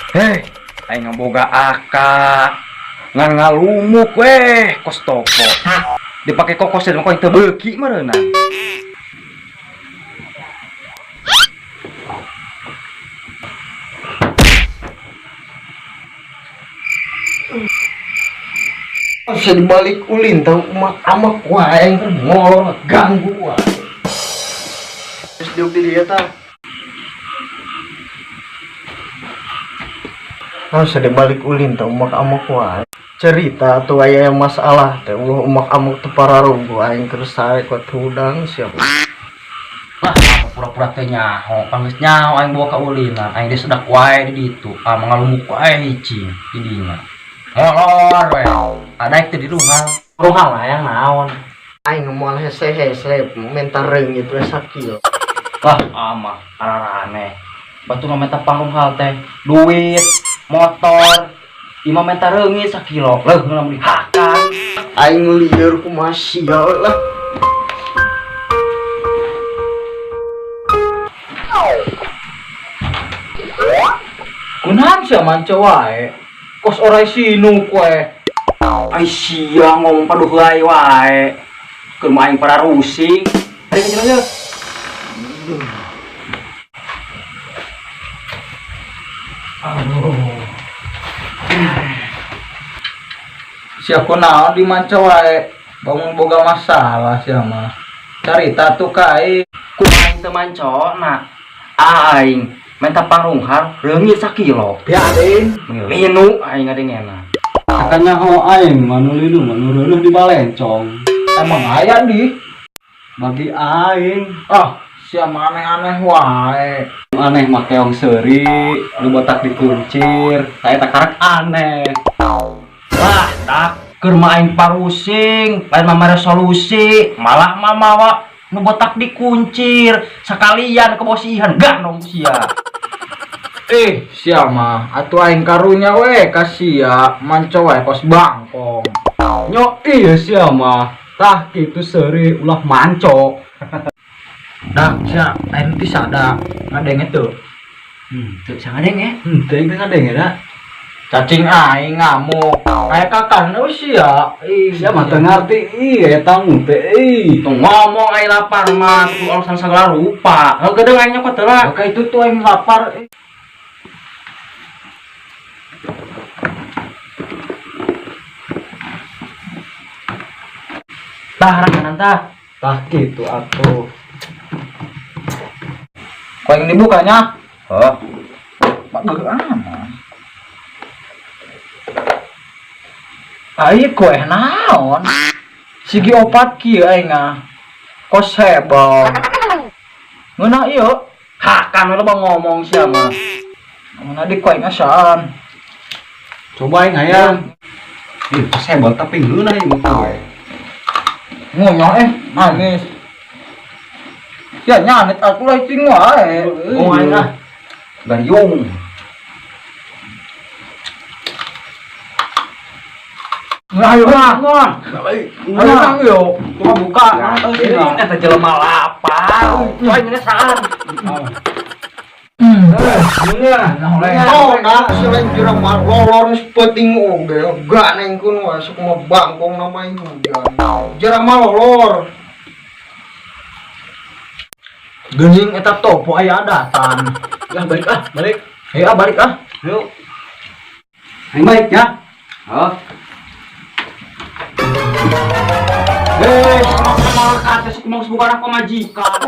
Hei, aing boga aka. Ngan ngalumuk weh kos topo. Dipake kokos mah kok teu beuki meureunna. Bisa dibalik ulin tau umak amak wae aing keur ngolor ganggu wae. Terus diuk di dieu tah. Oh, bisa dibalik ulin tau umak amak wae. Cerita tuh aya masalah teh ulah umak amuk teu pararuguh aing keur sae kuat hudang siapa. Lah, apa pura-pura teh nyaho, pan geus nyaho aing bawa ka ulinan, aing geus sedak wae di ditu. Ah, ngalumuk wae hicing di dinya. Ngolor we. Ada teh di ruhal. Ruhal hayang naon? Aing moal hese-hese menta reungit we sakilo. Wah, amah ararane. Batu mah menta pangrunghal teh, duit, motor, imah menta reungit sakilo. Leuh lamun dihakan. Aing lieur kumaha sia lah. Kunaon sia manca wae? Kos orai sinu kowe. Ai sia ngomong paduh heulai wae. Keur mah aing pararusing. Ari ka cenah. Sia kunaon di manca wae? Bangun boga masalah sia mah. Carita tuh ka aing. Kumaha aing teu mancona? Aing menta pangrunghal reungit sakilo. Biarin. Linu aing ngadengena. Makanya ho aing manu linu manu reuneuh di balencong. Emang aya di. Bagi aing Ah, sia mah aneh-aneh wae. aneh mah keong seuri, nu botak dikuncir, saya tak karak aneh. Wah, dak keur mah aing parusing, lain mah mere solusi, malah mah mawa nu botak dikuncir, sakalian kebosihan gandong sia. Eh, sia mah atuh aing karunya we ka sia manca wae kos bangkong. Nyo iya sia mah. Tah kitu seuri ulah manco. Dak sia aing teh sada ngadenge teu. Teu sangadeng eh. Henteu teh ngadenge da. Cacing aing ngamuk. Aya kakana we sia. Ih, Sia mah teu ngarti ih eta mu teh ih. Tuh ngomong aing lapar mah, kudu alasan segala rupa. Heuh geudeung aing nyokot heula. Oke itu tuh aing lapar. Eh. Tah rakanan tah. Tah kitu atuh. Kau yang dibukanya? Heuh. Bagus amat. Ai kue naon? Sigi opat kieu aing ah. Kos hebel. Ngeunah ieu. Hakan we loba ngomong sia mah. Ngeunah di kue ngasaan. Coba aing hayang. Ih, sebel tapi ngeunah ieu mah kowe. Ngunyah manis. Ya nyanit aku lah cing wae. Oh aing ah. Gariung. Nah, ayo nah. Ayo nang yo. Buka buka. Ini eta jelema lapar. Tuh aing geus saan. Oh, nah, selain jurang mah lolor geus peuting oge. Ganeng kun wae sok mah bangkong nama hujan. Jurang mah lolor. Geuning eta topo aya adatan. Lah balik ah, balik. Ayo ah balik ah. Yuk. Aing balik ya. Heuh. Eh, Malah kata sok mau bukan pamajikan.